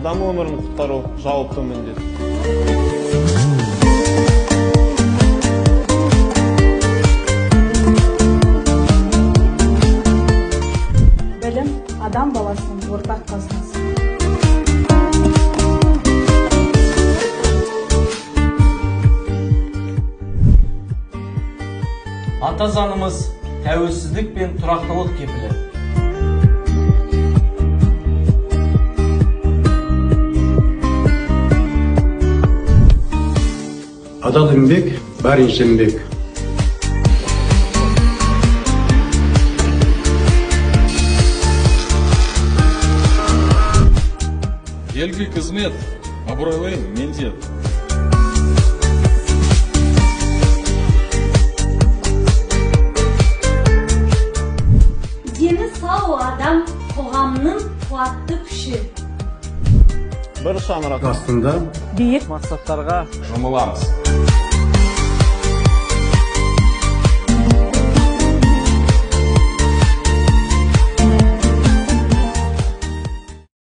Адам өмірін құтқару жауапты міндет. Білім адам баласының ортақ қазынасы. Ата заңымыз тәуелсіздік пен тұрақтылық кепілі. Адал еңбек, бәрінше еңбек. Елге қызмет, абыройлы міндет. Дені сау адам қоғамның қуатты күші. Бір шаңырақ астында биік мақсаттарға жұмыламыз.